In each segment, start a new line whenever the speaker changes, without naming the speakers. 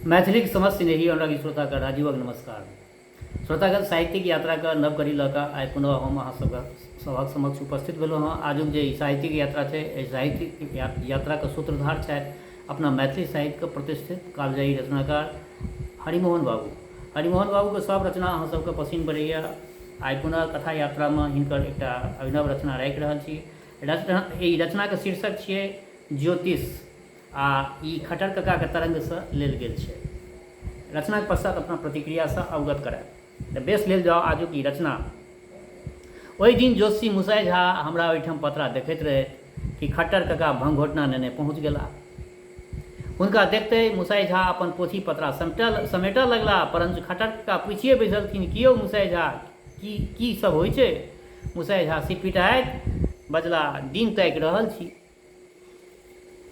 मैथिलीक समस्त स्नेही अनुरागी श्रोताके राजीवक नमस्कार। श्रोतागण, साहित्यिक यात्राके नव कड़ी लऽ कऽ आइ पुनः हम अहाँ सबके सभक समक्ष उपस्थित भेलहुँ हँ। आजुक जे ई साहित्यिक यात्रा छै, एहि साहित्यिक यात्राके सूत्रधार छथि अपना मैथिली साहित्यके प्रतिष्ठित कालजयी रचनाकार हरिमोहन बाबू। हरिमोहन बाबूके सब रचना अहाँ सबके पसिन पड़ैए। आइ पुनः कथा यात्रामे हिनकर एकटा अभिनव रचना राखि रहल छी। रचना एहि रचनाके शीर्षक छियै ज्योतिष। आ ई खट्टर ककाक तरंगसँ लेल गेल छै। रचनाक पश्चात अपना प्रतिक्रियासँ अवगत करायब। तऽ बेस लेल जाउ आजुक ई रचना। ओहि दिन ज्योतिषी मुसाइ झा हमरा ओहिठाम पतरा देखैत रहथि कि खट्टर कका भंगघोटना नेने पहुँच गेलाह। हुनका देखिते मुसाइ झा अपन पोथी पतरा समेटऽ समेटऽ लगलाह, परञ्च खट्टर कका पुछिए बैसलथिन, की यौ मुसाइ झा, की की सब होइ छै? मुसाइ झा सिटपिटाइत बजलाह, दिन ताकि रहल छी।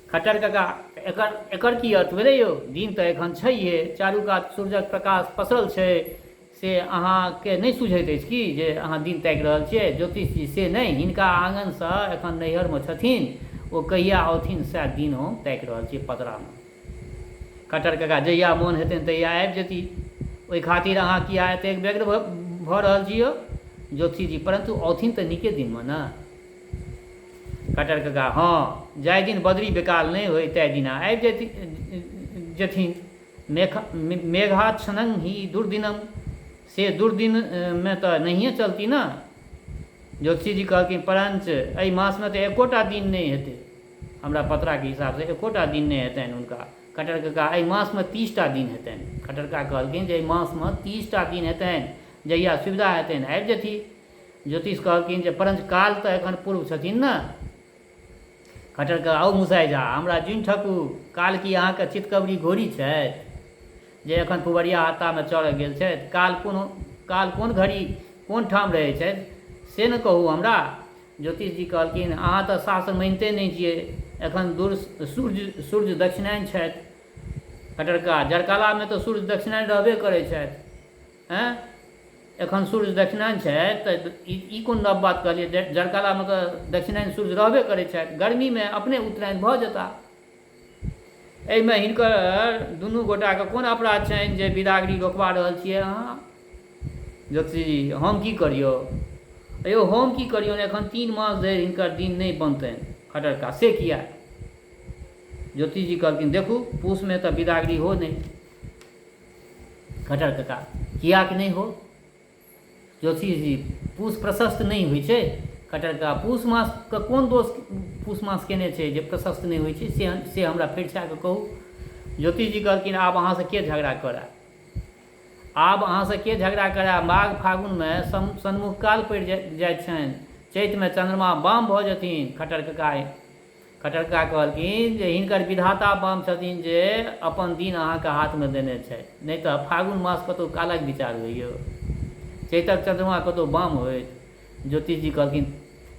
खट्टर कका, एकर एकर की अर्थ भेलै यौ? दिन तऽ एखन छैहे, चारू कात सूर्यक प्रकाश पसरल छै, से अहाँके नहि सुझैत अछि की जे अहाँ दिन ताकि रहल छियै? ज्योतिषजी, से नहि, हिनका आङनसँ एखन नैहरमे छथिन, ओ कहिया औथिन सएह दिन हम ताकि रहल छी पतरामे। खट्टर कका, जहिया मोन हेतनि तहिया आबि जेती। ओहि खातिर अहाँ किया एतेक व्यग्र भऽ रहल छी यौ? ज्योतिषजी, परन्तु औथिन तऽ नीके दिनमे ने? खट्टर कका, हँ, जाहि दिन बदरी बेकाल नहि होइ ताहि दिना आबि जेथिन। मेघाच्छन्नं हि दुर्दिनम, से दुर्दिनमे तऽ नहिए चलती ने। ज्योतिषीजी कहलखिन, परञ्च एहि मासमे तऽ एकोटा दिन नहि हेतै। हमरा पतराके हिसाबसँ एकोटा दिन नहि हेतनि हुनका। खट्टर कका, एहि मासमे 30 टा दिन हेतनि। खट्टर कका कहलखिन जे एहि मासमे 30 टा दिन हेतनि, जहिया सुविधा हेतनि आबि जेथिन। ज्योतिष कहलखिन जे परञ्च काल तऽ एखन पूर्व छथिन ने। खट्टर कका, आउ मुसाइ झा, हमरा जुनि ठकू। काल की अहाँके चितकबरी घोड़ी छथि जे एखन पुबरिया हातामे चढ़ऽ गेल छथि? काल कोन घड़ी कोन ठाम रहै छथि से ने कहू हमरा। ज्योतिषजी कहलखिन, अहाँ तऽ शास्त्र मानिते नहि छियै। एखन दूर सूर्य दक्षिणायन छथि। खट्टर कका, जड़कालामे तऽ सूर्य दक्षिणायन रहबे करै छथि। आँय, एखन सूर्य दक्षिणायन छथि तऽ ई कोन नव बात कहलियै? जड़कालामे तऽ दक्षिणायन सूर्य रहबे करै छथि, गर्मीमे अपने उत्तरायण भऽ जेता। एहिमे हिनकर दुनू गोटाके कोन अपराध छनि जे बिदागरी रोकबा रहल छियै अहाँ? ज्योतिषीजी, हम की करियौ यौ, हम की करियौ? एखन 3 मास धरि हिनकर दिन नहि बनतनि। खट्टर कका, से किया? ज्योतिषजी कहलखिन, देखू, पूसमे तऽ बिदागरी हो नहि। खट्टर कका, कियाक नहि हो? ज्योतिषजी, पूस प्रशस्त नहि होइ छै। खट्टर कका, पूस मासके कोन दोष पूस मास केने छै जे प्रशस्त नहि होइ छै, से हमरा फरिछा कऽ कहू। ज्योतिषजी कहलखिन, आब अहाँसँ के झगड़ा करए, आब अहाँसँ के झगड़ा करए? माघ फागुनमे सन्मुख काल पड़ि जाइत छनि, चैतमे चन्द्रमा बाम भऽ जेथिन। खट्टर कका कहलखिन जे हिनकर विधाता बाम छथिन जे अपन दिन अहाँके हाथमे देने छथि, नहि तऽ फागुन मास कतहु कालक विचार होइए? चैतक चन्द्रमा कतहु बाम होइत? ज्योतिषजी कहलखिन,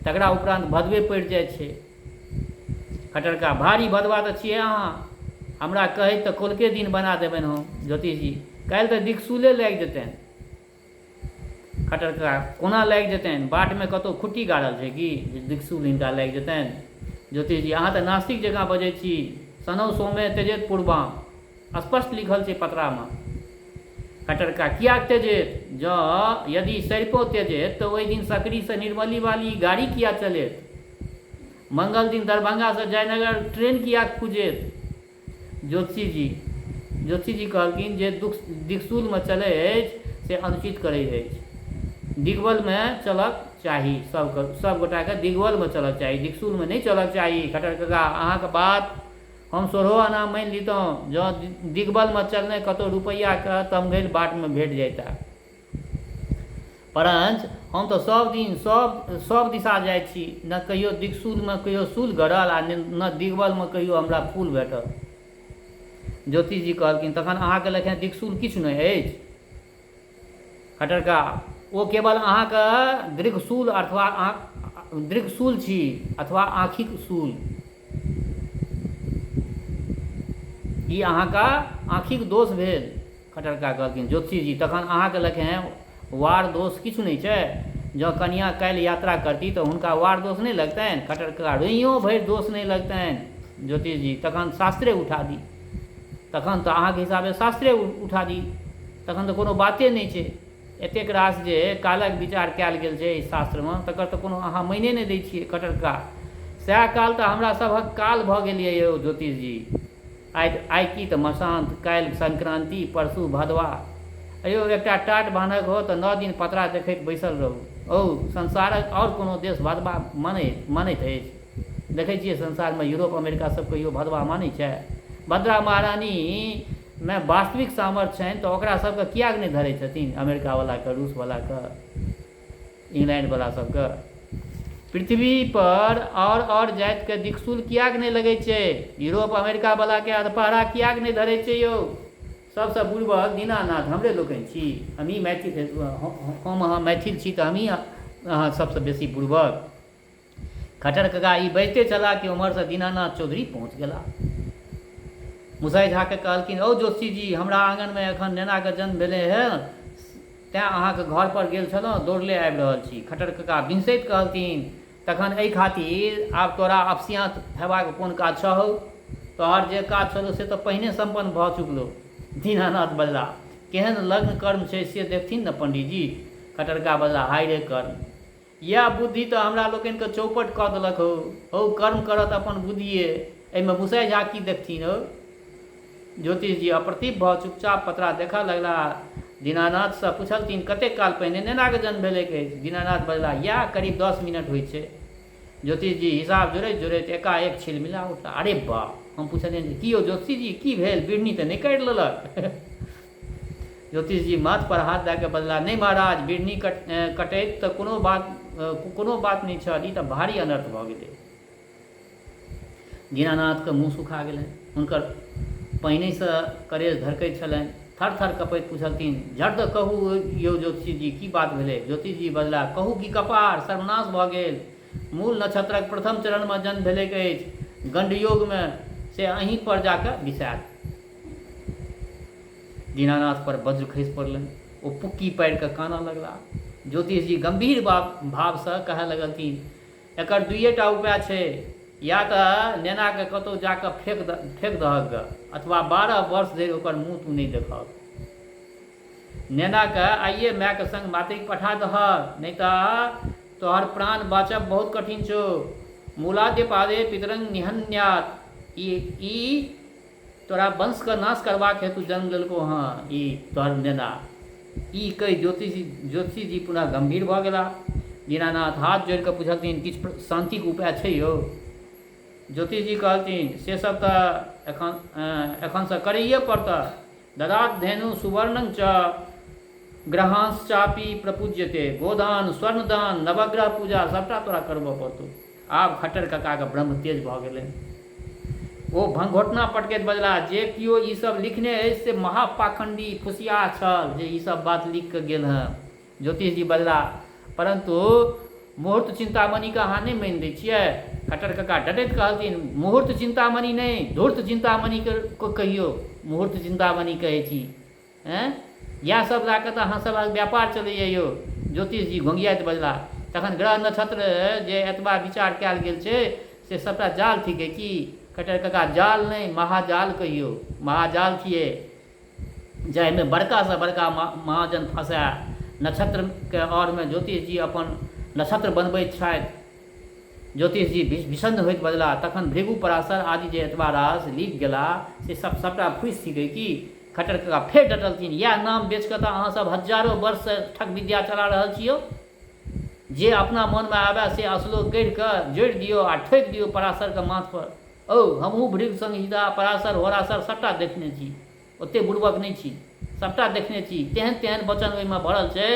तकरा उपरान्त भदवे पड़ि जाइ छै। खट्टर कका, भारी भदवा तऽ छियै अहाँ। हमरा कहैत तऽ कौलके दिन बना देबनि हम। ज्योतिषजी, काल्हि तऽ दिक्शूले लागि जेतनि। खट्टर कका, कोना लागि जेतनि? बाटमे कतहु खुट्टी गाड़ल छै की जे दिक्शूल हिनका लागि जेतनि? ज्योतिषजी, अहाँ तऽ नास्तिक जकाँ बजै छी। सनौ सोमे तेजेत पूर्वाम, स्पष्ट लिखल छै पतरामे। खट्टर कका, किएक तेजेत? जँ यदि सरिपो तेजेत तऽ ओहि दिन सकरीसँ निर्मली वाली गाड़ी किया चलेत? मंगल दिन दरभंगासँ जयनगर ट्रेन किएक खुजेत? ज्योतिषीजी कहलखिन, जे दुख दिक्शूलमे चलै अछि से अनुचित करै अछि। दिग्बलमे चलक चाही सबके, सब गोटाके दिग्बलमे चलक चाही, दिक्शूलमे नहि चलक चाही। खट्टर कका, अहाँके बात हम सोलहो आना मानि लितहुँ जँ दिग्बलमे चलने कतहु रुपैआके तमघैल बाटमे भेट जैता। परञ्च हम तऽ सब दिन सब सब दिशा जाइ छी, ने कहियो दिक्शूलमे कहियो शूल गड़ल आ ने दिग्बलमे कहियो हमरा फूल भेटल। ज्योतिषजी कहलखिन, तखन अहाँके लेखे दिक्शूल किछु नहि अछि? खट्टर कका, ओ केवल अहाँके दृगशूल अथवा दृगशूल छी अथवा आँखिक शूल। ई अहाँके आँखिक दोष भेल। खट्टर कका कहलखिन, ज्योतिषीजी, तखन अहाँके लेखे वार दोष किछु नहि छै? जँ कनियाँ काल्हि यात्रा करती तऽ हुनका वार दोष नहि लगतनि? खट्टर कका, रोइयों भरि दोष नहि लगतनि। ज्योतिषजी, तखन शास्त्रे उठा दी। तखन तऽ अहाँके हिसाबे शास्त्रे उठा दी, तखन तऽ कोनो बाते नहि छै। एतेक रास जे कालक विचार कयल गेल छै एहि शास्त्रमे, तकर तऽ कोनो अहाँ मायने नहि दै छियै खट्टर कका। सएह काल तऽ हमरा सभक काल भऽ गेल यऽ यौ ज्योतिषजी। आइ आइ की तऽ मसान्त, काल्हि संक्रान्ति, परसू भदवा। अयौ एकटा टाट बान्हक हो तऽ 9 दिन पतरा देखैत बैसल रहू। औ संसारक आओर कोनो देश भदवा मानैत अछि? देखै छियै संसारमे यूरोप अमेरिका सब कहियो भदवा मानै छै? भद्रा महारानीमे वास्तविक सामर्थ्य छनि तऽ ओकरा सबके किएक नहि धरै छथिन अमेरिकावलाके, रूसवलाके, इंग्लैंडवला सबके? पृथ्वीपर आओर आओर जातिके दिक्शूल किएक नहि लगै छै? यूरोप अमेरिकावलाके अधपहरा किएक नहि धरै छै यौ? सबसँ बुड़बक दीनानाथ हमरे लोकनि छी। हमही मैथिल, हम अहाँ मैथिल छी तऽ हमही अहाँ सबसँ बेसी बुड़बक। खट्टर कका ई बजिते छलाह कि ओम्हरसँ दीनानाथ चौधरी पहुँच गेलाह। मुसाइ झाके कहलखिन, औ ज्योतिषीजी, हमरा आङनमे एखन नेनाके जन्म भेलै हेँ, तेँ अहाँके घरपर गेल छलहुँ, दौड़ले आबि रहल छी। खट्टर कका बिहुँसैत कहलथिन, तखन एहि खातिर आब तोरा अपसियाँत हेबाक कोन काज छह हौ? तोहर जे काज छलौ से तऽ पहिने सम्पन्न भऽ चुकलौ। दीनानाथ बजलाह, केहन लग्न कर्म छै से देखथिन ने पंडीजी? खट्टर कका बजलाह, हाय रे कर्म! इएह बुद्धि तऽ हमरा लोकनिकेँ चौपट कऽ देलक हौ। हौ, कर्म करत अपन बुद्धिए, एहिमे मुसाइ झा की देखथिन हौ? ज्योतिषजी अप्रतिभ भऽ चुपचाप पतरा देखऽ लगलाह। दीनानाथसँ पुछलथिन, कतेक काल पहिने नेनाक जन्म भेलैक अछि? दीनानाथ बजलाह, इएह करीब 10 मिनट होइत छै। ज्योतिषजी हिसाब जोड़ैत-जोड़ैत एकाएक छिलमिला उठलाह, अरे बाप! हम पुछलियनि, की यौ ज्योतिषजी, की भेल? बिढ़नी तऽ नहि काटि लेलक? ज्योतिषजी माथपर हाथ दए कऽ बजलाह, नहि महाराज, बिढ़नी कटैत तऽ कोनो बात नहि छल, ई तऽ भारी अनर्थ भऽ गेलै। दीनानाथके मुँह सुखा गेलनि। हुनकर पहिनहिसँ करेज धड़कैत छलनि। थर-थर कँपैत पुछलथिन, झट दऽ कहू यौ ज्योतिषजी, की बात भेलै? ज्योतिषजी बजलाह, कहू की कपार, सर्वनाश भऽ गेल। मूल नक्षत्रक प्रथम चरणमे जन्म भेलैक अछि, गण्डयोगमे, से अहीँपर जा कऽ बिसाएत। दीनानाथ पर वज्र खसि पड़लनि। ओ पुक्की पाड़ि कऽ कानऽ लगलाह। ज्योतिषजी गम्भीर भावसँ कहय लगलथिन, एकर दुइएटा उपाय छै। या तऽ नेनाकेँ कतहु जा कऽ फेक दहक गऽ अथवा 12 वर्ष धरि ओकर मुँह तूँ नहि देखहक। नेनाकेँ आइए मायक संग मातृक पठा दहक, नहि तऽ तोहर प्राण बाँचब बहुत कठिन छौ। मूलाद्य पादे पितरं निहन्यात्। ई तोरा वंशके नाश करबाक हेतु जन्म लेलकौ हँ ई तोहर नेना। ई कहि ज्योतिषीजी पुनः गम्भीर भऽ गेलाह। दीनानाथ हाथ जोड़ि कऽ पुछलथिन, किछु शान्तिक उपाय छै यौ? ज्योतिषजी कहलथिन, से सब तऽ एखनसँ करैए पड़तह। ददात धेनु सुवर्णं च ग्रहांश्चापि प्रपूज्यते। गोदान, स्वर्णदान, नवग्रह पूजा सभटा तोरा करबऽ पड़तौ। आब खट्टर ककाके ब्रह्म तेज भऽ गेलनि। ओ भंगघोटना पटकैत बजलाह, जे कियो ई सब लिखने अछि से महापाखण्डी फुसियाह छल जे ई सब बात लिखि कऽ गेल हँ। ज्योतिषजी बजलाह, परन्तु मुहूर्त चिन्तामणिकेँ अहाँ नहि मानि दै छियै? खट्टर कका डटैत कहलथिन, मुहूर्त चिन्तामणि नहि, धूर्त चिन्तामणिके कहियौ, मुहूर्त चिन्तामणि कहै छी। ऐँ? इएह सब लए कऽ तऽ अहाँ सभक व्यापार चलैए यौ। ज्योतिषजी घोंघियाइत बजलाह, तखन ग्रह नक्षत्र जे एतबा विचार कयल गेल छै से सभटा जाल थिकै की? खट्टर कका, जाल नहि, महाजाल कहियौ। महाजाल छियै जाहिमे बड़कासँ बड़का महाजन फँसाय नक्षत्रके आड़मे ज्योतिषजी अपन नक्षत्र बनबैत छथि। ज्योतिषजी विषण्ण होइत बजलाह, तखन भृगु पराशर आदि जे एतबा रास लिखि गेलाह से सब सभटा फूसि थिकै की? खट्टर कका फेर डटलथिन, इएह नाम बेचि कऽ तऽ अहाँ सब हजारो वर्षसँ ठक विद्या चला रहल छी यौ। जे अपना मोनमे आबय से अश्लोक गढ़ि कऽ जोड़ि दियौ आ ठोकि दियौ पराशरके माथपर। औ, हमहूँ भृगु संहिता, पराशर, होराशर सभटा देखने छी। ओतेक बुड़बक नहि छी। सभटा देखने छी। तेहन तेहन वचन ओहिमे भरल छै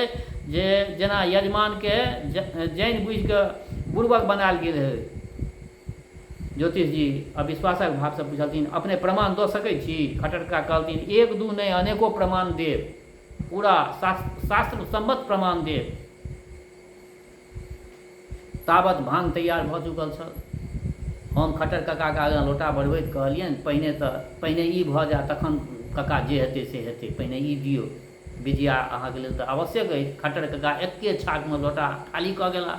जे जेना यजमानकेँ जानि बुझि कऽ बुड़बक बनायल गेल होय। ज्योतिषजी अविश्वासक भावसँ पुछलथिन, अपने प्रमाण दऽ सकैत छी? खट्टर कका कहलथिन, एक दू नहि, अनेको प्रमाण देब। पूरा शास्त्र सम्मत प्रमाण देब। तावत भाङ तैयार भऽ चुकल छल। हम खट्टर ककाक आगाँ लोटा बढ़बैत कहलियनि, पहिने ई भऽ जाय तखन कका जे हेतै से हेतै। पहिने ई दियौ। विजया अहाँके लेल तऽ आवश्यक अछि। खट्टर कका एक्के छाकमे लोटा खाली कऽ गेलाह।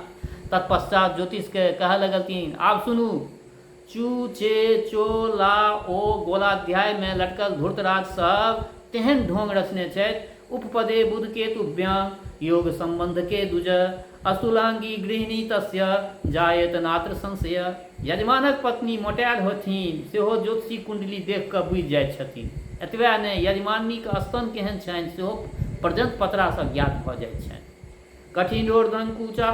तत्पश्चात ज्योतिषकेँ कहय लगलथिन, आब सुनू। चू चे चो ला ओ गोलाध्यायमे लटकल धूर्तराज सब तेहन ढोंग रचने छथि। उपपदे बुध केतु व्यांग योग सम्बन्ध के दुज अस्तुलांगी गृहिणी तस्य जायत नात्र संशय। यजमानक पत्नी मोटायल होथिन सेहो ज्योतिषी कुण्डली देख कऽ बुझि जाइत छथिन। एतबे नहि, यजमानिनीक स्तन केहन छनि सेहो पर्यन्त पतरासँ ज्ञात भऽ जाइत छनि। कठिनोर्धन कुचा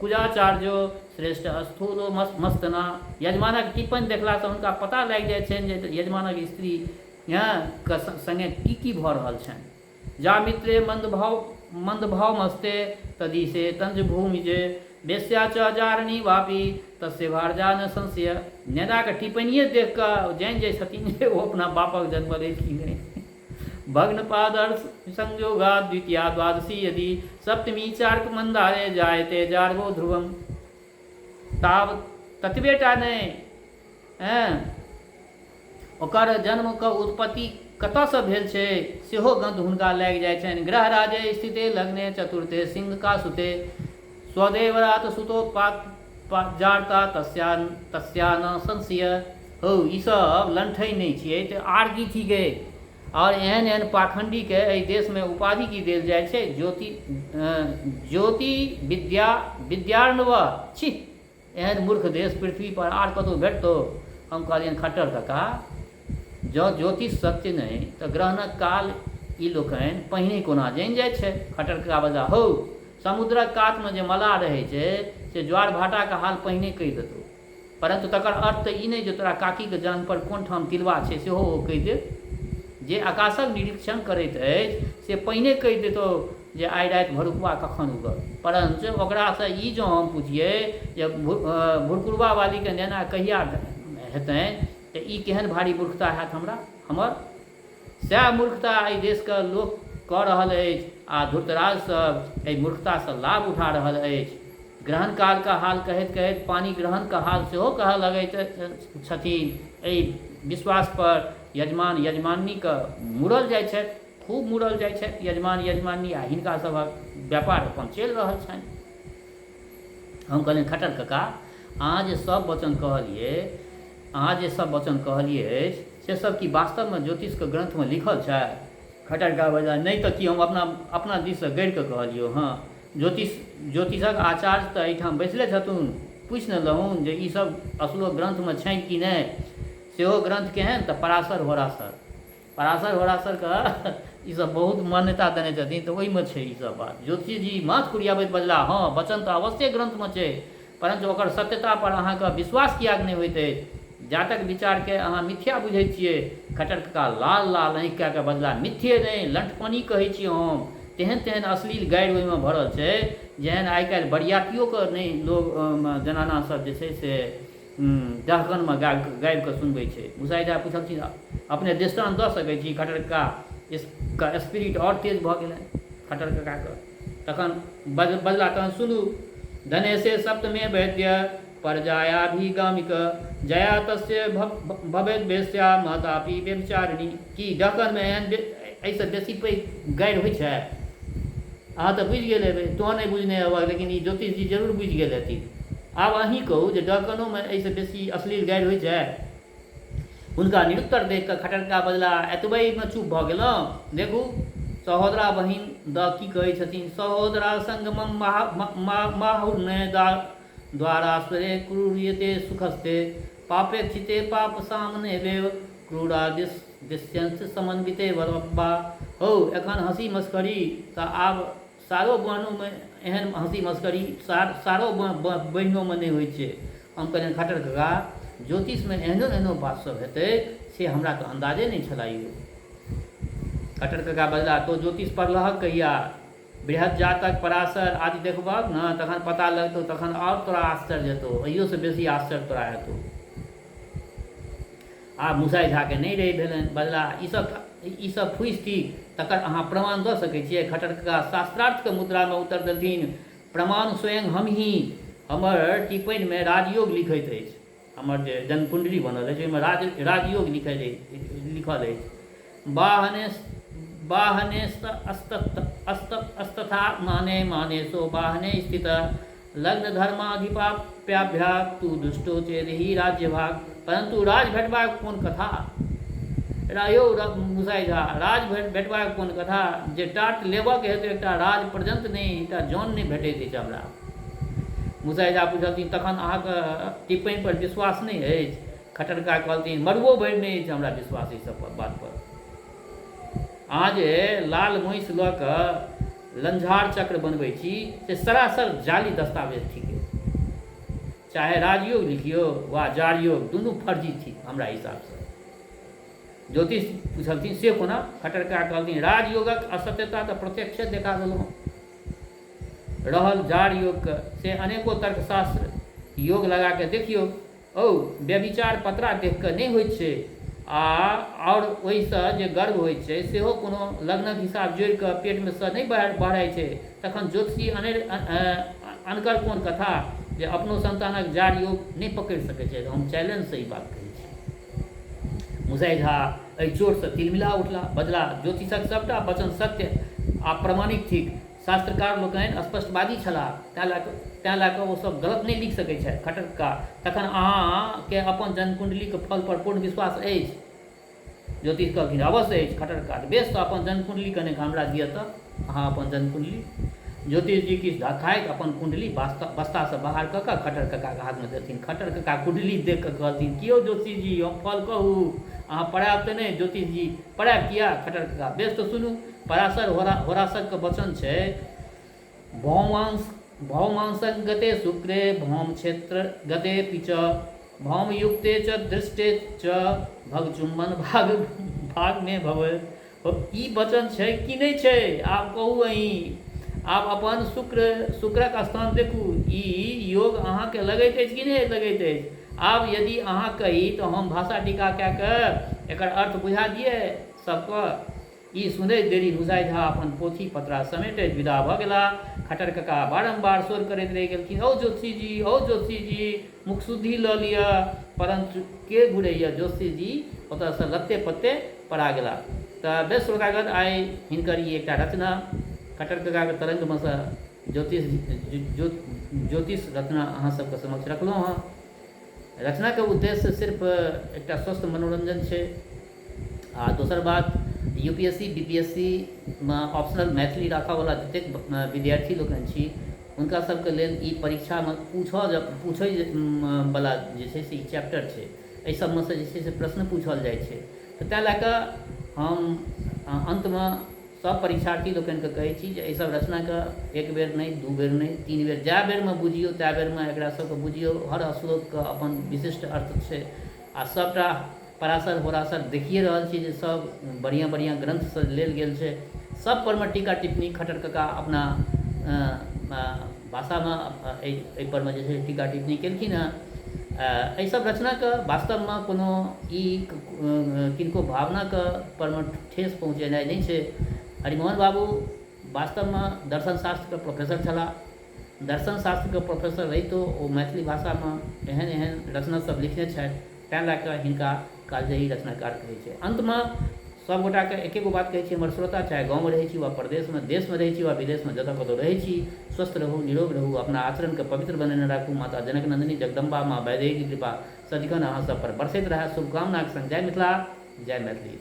कुजाचार्यो श्रेष्ठ स्थूलो मस्तना। यजमानक टिप्पणी देखलासँ हुनका पता लागि जाइत छनि जे यजमानक स्त्री के सङ्गे की की भऽ रहल छनि। जा मित्रे मन्दभाव मन्दभाव मस्ते तदीसे तंज भूमि जे वेश्या च जारणी वापी तस्य भारजा न संशय। नेनाके टिप्पणिए देख कऽ जानि जाइ छथिन जे ओ अपना बापक जन्मल अछि कि नहि। भग्न पादर्श संयोगा द्वितीया द्वादशी यदि सप्तमी चार्क मंदारे जायते जार्गो ध्रुवम। ताब ततबेटा नहि, हँ, ओकर जन्मके उत्पत्ति कतऽसँ भेल छै सेहो गन्ध हुनका लागि जाइ छनि। ग्रह राजे स्थिते लग्ने चतुर्थे सिंह का सुते स्वदेवरात सुतोत्पात जारता तस्या तस्या न संशय। हौ, ईसभ लण्ठै नहि छियै तऽ आर की थिकै? आओर एहन एहन पाखण्डीके एहि देशमे उपाधि की देल जाइ छै? ज्योति ज्योति विद्या विद्यार्णव। छी, एहन मूर्ख देश पृथ्वी पर आर कतहु भेटतौ? हम कहलियनि, खट्टर कका, जँ ज्योतिष सत्य नहि तऽ ग्रहणक काल ई लोकनि पहिने कोना जानि जाइ छै? खट्टर कका बजला, हौ, समुद्रक कातमे जे मलाह रहै छै से ज्वार भाटाके हाल पहिने कहि देतौ, परन्तु तकर अर्थ तऽ ई नहि जे तोरा काकीके जाँघपर कोन ठाम तिलबा छै सेहो ओ कहि देत। जे आकाशक निरीक्षण करैत अछि से पहिने कहि देतौ जे आइ राति भरुकबा कखन उगत, परञ्च ओकरासँ ई जँ हम पुछियै जे भुरकुरबा वालीके नेना कहिया हेतनि तऽ ई केहन भारी मूर्खता हैत हमरा हमर। सएह मूर्खता एहि देशके लोक कऽ रहल अछि आ धूर्तराज सब एहि मूर्खतासँ लाभ उठा रहल अछि। ग्रहण कालके हाल कहैत कहैत पानि ग्रहणके हाल सेहो कहऽ लगैत छथिन। एहि विश्वासपर यजमान यजमानिनीके मुड़ल जाइ छथि, खूब मुड़ल जाइ छथि यजमान यजमानिनी, आ हिनका सभक व्यापार अपन चलि रहल छनि। हम कहलियनि, खट्टर कका, अहाँ जे सब वचन कहलियै, अहाँ जे सब वचन कहलियै अछि से सब की वास्तवमे ज्योतिषके ग्रन्थमे लिखल छै? खट्टर कका बजला, नहि तऽ की हम अपना अपना दिससँ गढ़ि कऽ कहलियौ हँ? ज्योतिषक आचार्य तऽ एहिठाम बैसले छथुन, पूछि ने लहुन जे ई सब असलो ग्रन्थमे छनि कि नहि। सेहो ग्रन्थ केहन तऽ पराशर होरासर। पराशर होरासरके ईसभ बहुत मान्यता देने छथिन, तऽ ओहिमे छै ईसभ बात। ज्योतिषजी माथ कुरियाबैत बजलाह, हँ, वचन तऽ अवश्ये ग्रन्थमे छै, परन्तु ओकर सत्यतापर अहाँके विश्वास किएक नहि होइत अछि? जातक विचारके अहाँ मिथ्या बुझै छियै। खट्टर कका लाल लाल आँखि कए कऽ बजलाह, मिथ्ये नहि, लण्ठपनी कहै छी हम। तेहन तेहन अश्लील गारि ओहिमे भरल छै जेहन आइ काल्हि बरियातियोके नहि लोक जनाना सब जे छै से डहकनमे गाबि गाबि कऽ सुनबै छै। मुसाइ झा पुछलखिन, अपने दृष्टान्त दऽ सकै छी? खट्टर कका के स्पिरिट आओर तेज भऽ गेलनि खट्टर ककाके। तखन बजला, तहन सुनू, धनेशे सप्तमे वैद्य परजायाभिगामिक जया तस्य भवेद वेश्या महतापि व्यभिचारिणी। की डहकनमे एहन एहिसँ बेसी पैघ गारि होइ छै? अहाँ तऽ बुझि गेल हेबै, तोँ नहि बुझने हेबह, लेकिन ई ज्योतिषजी जरूर बुझि गेल हेथिन। आब अहीँ कहू जे डहकनोमे एहिसँ बेसी अश्लील गारि होइ छै? हुनका निरुत्तर देखि कऽ खट्टर कका बजलाह, एतबहिमे चुप भऽ गेलहुँ? देखू, सहोदरा बहिन दऽ की कहै छथिन, सहोदरा संगमम माहुर्ने द्वारा स्वरे क्रूर्यते सुखस्ते पापेक्षिते पाप सामने देव क्रूरा दिश्यंश समन्विते बरब्बा। हौ, एखन हँसी मस्करी तऽ आब सारो बहनोमे एहन हँसी मस्करी सारो बहिनोमे नहि होइ छै। हम कहलियनि, खट्टर कका, ज्योतिषमे एहनो एहनो बात सब हेतै से हमरा तऽ अन्दाजे नहि छलै यौ। खट्टर कका बजलाह, तोँ ज्योतिष पढ़लहक कहिया? बृहद जातक पराशर आदि देखबहक ने तखन पता लगतौ, तखन आओर तोरा आश्चर्य हेतौ, एहियोसँ बेसी आश्चर्य तोरा हेतौ। आब मुसाइ झाकेँ नहि रहि भेलनि, बजलाह, ईसभ फूसि थिक, तकर अहाँ प्रमाण दऽ सकै छियै? खट्टर कका शास्त्रार्थके मुद्रामे उत्तर देलथिन, प्रमाण स्वयं हमही। हमर टिप्पणिमे राजयोग लिखैत अछि। हमर जे जन्मकुण्डली बनल अछि ओहिमे राजयोग लिखल अछि। वाहने वाहने अस्तथा माने मानेशो वाहने स्थित लग्न धर्माधिपाप्याभ्या तु दुष्टो चेदहि राज्य भाग। परन्तु राज भेटबाक कोन कथा यौ मुसाइ झा, राज भेटबाक कोन कथा जे टाट लेबऽके हेतु एकटा राज पर्यन्त नहि, एकटा जन नहि भेटैत अछि हमरा। मुसाइ झा पुछलथिन, तखन अहाँके टिप्पणी पर विश्वास नहि अछि? खट्टर कका कहलथिन, मरुओ भरि नहि अछि हमरा विश्वास एहि सब बात पर। अहाँ जे लाल महिष लऽ कऽ लंझार चक्र बनबै छी से सरासर जाली दस्तावेज थिक। चाहे राजयोग लिखियौ वा जारयोग, दुनू फर्जी थिक हमरा हिसाबसँ। ज्योतिष पुछलथिन, से कोना? खट्टर कका कहलथिन, राजयोगक असत्यता तऽ प्रत्यक्षे देखा देलहुँ। रहल जार योगके, से अनेको तर्कशास्त्र योग लगा कऽ देखियौ। औ व्यभिचार पतरा देखि कऽ नहि होइत छै आ आओर ओहिसँ जे गर्भ होइत छै सेहो कोनो लग्नक हिसाब जोड़ि कऽ पेटमे सँ नहि बहराइत छै। तखन ज्योतिषी अनेर अनकर कोन कथा जे अपनो सन्तानक जार योग नहि पकड़ि सकैत छै। हम चैलेंजसँ ई बात कहै छी। मुसाइ झा एहि चोटसँ तिलमिला उठला। बजला, ज्योतिषक सभटा वचन सत्य आ प्रमाणिक थिक। शास्त्रकार लोकनि स्पष्टवादी छलाह, तेँ लए कऽ तेँ लए कऽ ओ सभ गलत नहि लिखि सकैत छथि। खट्टर कका, तखन अहाँकेँ अपन जन्मकुण्डलीक फल पर पूर्ण विश्वास अछि? ज्योतिष कहलखिन, अवश्य अछि। खट्टर कका, बेस, तऽ अपन जन्मकुण्डली कनेक हमरा दिअ तऽ, अहाँ अपन जन्मकुण्डली। ज्योतिषजी किछु धखाइत अपन कुण्डली बस्तासँ बाहर कऽ कऽ खट्टर ककाक हाथमे देलथिन। खट्टर कका कुण्डली देखि कऽ कहलथिन, की यौ ज्योतिषजी, हम फल कहू, अहाँ पड़ायब तऽ नहि? ज्योतिषजी, पड़ायब किएक? खट्टर कका, बेस तऽ सुनू। पराशर होरा होराशरके वचन छै, भौमांस भौमांसगते शुक्रे भौम क्षेत्र गते पिच भौमयुक्ते च दृष्टे च भगचुम्बन भाग भागमे भव। ई वचन छै कि नहि छै? आब कहू अहीं। आब अपन शुक्र शुक्रक स्थान देखू। ई योग अहाँके लगैत अछि कि नहि लगैत अछि? आब यदि अहाँ कही तऽ हम भाषा टीका कए कऽ एकर अर्थ बुझा दियै सबके। ई सुनैत देरी मुसाइ झा अपन पोथी-पतरा समेटैत विदा भऽ गेलाह। खट्टर कका बारंबार सोर करैत रहि गेलथिन, हौ ज्योतिषीजी, हौ ज्योतिषीजी, मुखशुद्धि लऽ लियऽ। परन्तु के घुरैए? ज्योतिषीजी ओतऽसँ लत्ते-पत्ते पड़ा गेलाह। तऽ बेस श्रोतागण, आइ हिनकर ई एकटा रचना खट्टर ककाक तरंगमे सँ ज्योतिष ज्योतिष रचना अहाँ सभके समक्ष रखलहुँ हँ। रचनाके उद्देश्य सिर्फ एकटा स्वस्थ मनोरञ्जन छै आ दोसर बात U P S C B P S C मे ऑप्शनल मैथिली राखऽवला जतेक विद्यार्थी लोकनि छी, हुनका सबके लेल ई परीक्षामे पूछऽ पूछै वला जे छै से ई चैप्टर छै। एहि सबमे सँ जे छै से प्रश्न पूछल जाइ छै। तऽ ताहि लए कऽ हम अन्तमे सब परीक्षार्थी लोकनिके कहै छी जे एहिसब रचनाके एक बेर नहि, दू बेर नहि, तीन बेर, जए बेरमे बुझियौ तए बेरमे एकरा सबके बुझियौ। हर श्लोकके अपन विशिष्ट अर्थ छै आ सबटा पराशर होराशर देखिए रहल छी जे सब बढ़िआँ बढ़िआँ ग्रन्थसँ लेल गेल छै। सब परमे टीका टिप्पणी खट्टर कका अपना भाषामे एहिपरमे जे छै टीका टिप्पणी केलखिन हेँ। एहिसब रचनाके वास्तवमे कोनो ई किनको भावनाके परमे ठेस पहुँचेनाइ नहि छै। हरिमोहन बाबू वास्तवमे दर्शन शास्त्रके प्रोफेसर छलाह। दर्शन शास्त्रके प्रोफेसर रहितो ओ मैथिली भाषामे एहन एहन रचना सब लिखने छथि, तैँ लए कऽ हिनका कालजयी रचनाकार कहै छै। अन्तमे सभगोटाके एके गो बात कहै छी, हमर श्रोता चाहे गाँवमे रहै छी वा परदेशमे, देशमे रहै छी वा विदेशमे, जतऽ कतहु रहै छी, स्वस्थ रहू, निरोग रहू, अपना आचरणके पवित्र बनेने राखू। माता जनक नन्दिनी जगदम्बा माँ वैदेहीके कृपा सदिखन अहाँ सभ पर बरसैत रहए, शुभकामनाक संग जय मिथिला, जय मैथिली।